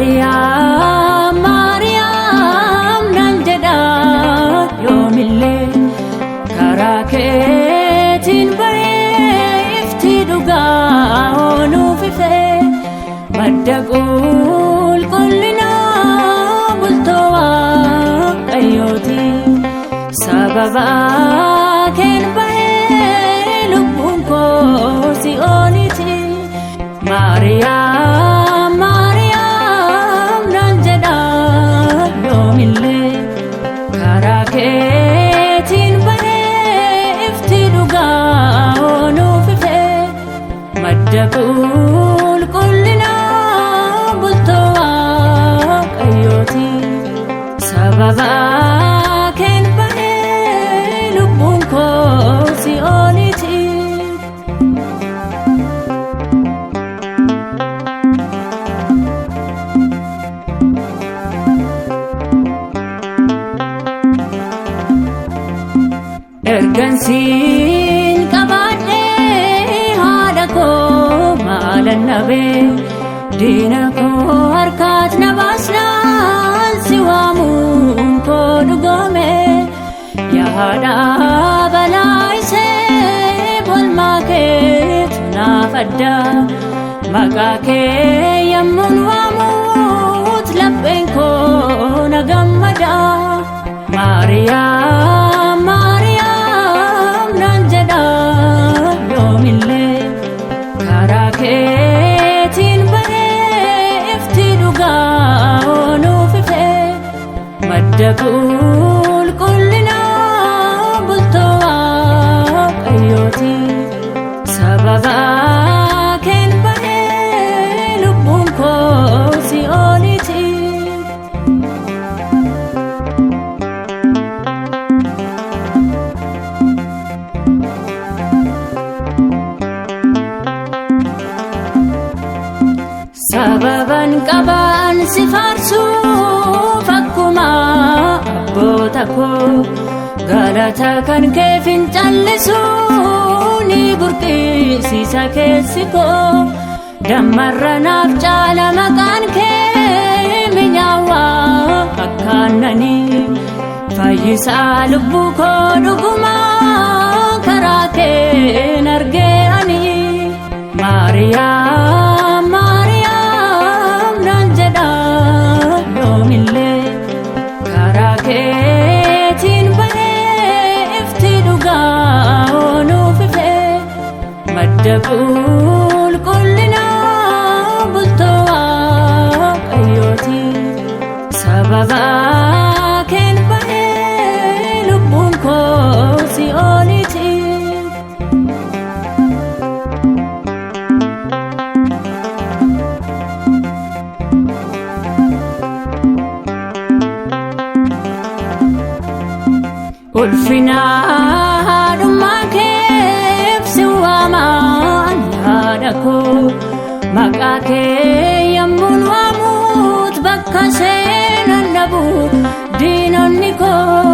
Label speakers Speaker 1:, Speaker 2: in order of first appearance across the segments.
Speaker 1: Maariyaam Maariyaam nan jedha yoomillee karaa keetiin bahee ifti dhugaa ooluuf ifee madda qulqullinaa bultoo waaqayyooti sababa keen bahee lubbuun koo si'ooliti Maariyaam Maariyaam nan jedha yoomillee karaa keetiin bahee ifti dhugaa ooluuf ifee madda qulqullinaa bultoo waaqayyooti sababa keen bahee lubbuun koo si'ooliti. Ergansiin qabaadhee haadha koo maalan dhabee diina koo harkaat na baasnaan si waamuun koo dhugoome yaa haadha balaa isee bolmaa keetu naaf adda maqaa kee yemmuun waamuut lapheen koo na gammada Maariyaam Maariyaam nan jedha yoomillee karaa keetiin bahee ifti dhugaa ooluuf ifee madda qulqullinaa bultoo waaqayyooti sababa keen bahee lubbuun koo si'ooliti. Sababan qabaan si faarsuuf akkuma abboota koo galata kan kee fincallisu ni burqisiisa keessi koo dammarra naaf caala maqaan kee minyaawaa akkaannanii fayyisaa lubbuu koo dhugumaa karaa keen argee ani Maariyaam Maariyaam nan jedha yoomillee karaa keetiin bahee ifti dhugaa ooluuf ifee madda qulqullinaa bultoo waaqayyooti sababa keen bahee lubbuun koo si'ooliti. Ulfina haadhummaa keef si waamaan haadha koo maqaa kee yemmuun waamuut bakka seenan dhabu diinonni koo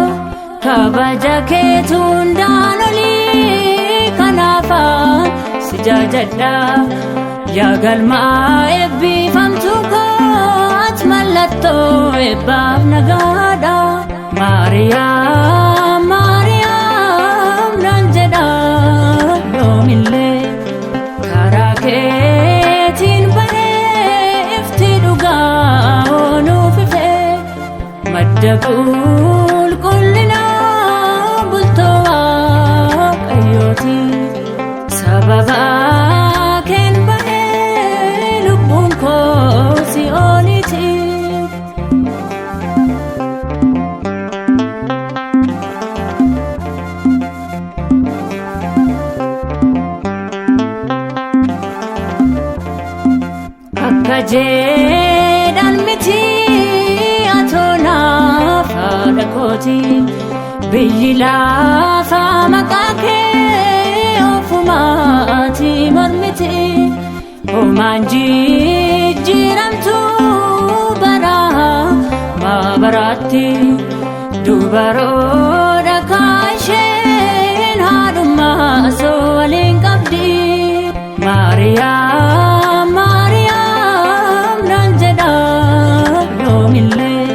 Speaker 1: kabaja keetu hundaan olii kanaafaan si jaajadha yaa galmaa eebbifamtuu koo ati mallattoo eebbaaf nagaadha. Maariyaam Maariyaam nan jedha yoomillee karaa keetiin bahee ifti dhugaa ooluuf ifee madda qulqullinaa bultoo waaqayyooti sababa keen bahee lubbuun koo si'ooliti. Waaqayyooti. Biyyi lafaa maqaa kee ofumaati mormiti. Homaan jijjiiramtu bara baraatti. Dubaroodha kaasheen haadhummaa soo waliin qabdi. Maariyaam Maariyaam naan jedha yoomillee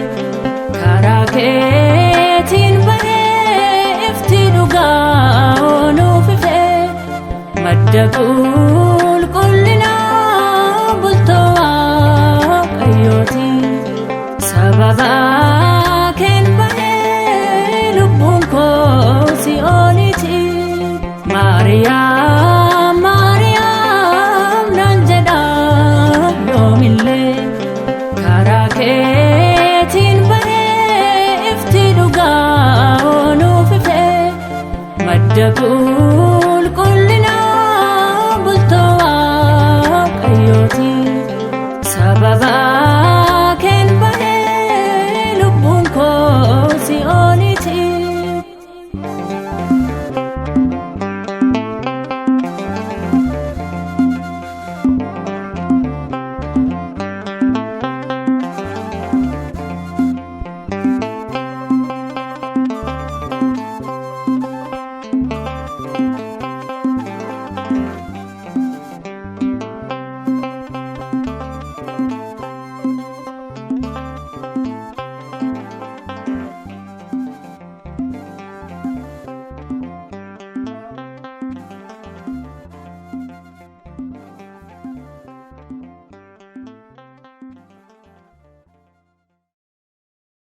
Speaker 1: karaa keetiin bahee ifti dhugaa nuuf ife madda qulqullinaa bultoo Waaqayyooti. Sababa keen bahee lubbuun koo si'ooliti. Maariyaam Maariyaam naan jedha yoomillee karaa keetiin bahee ifti dhugaa nuuf ife madda qulqullinaa.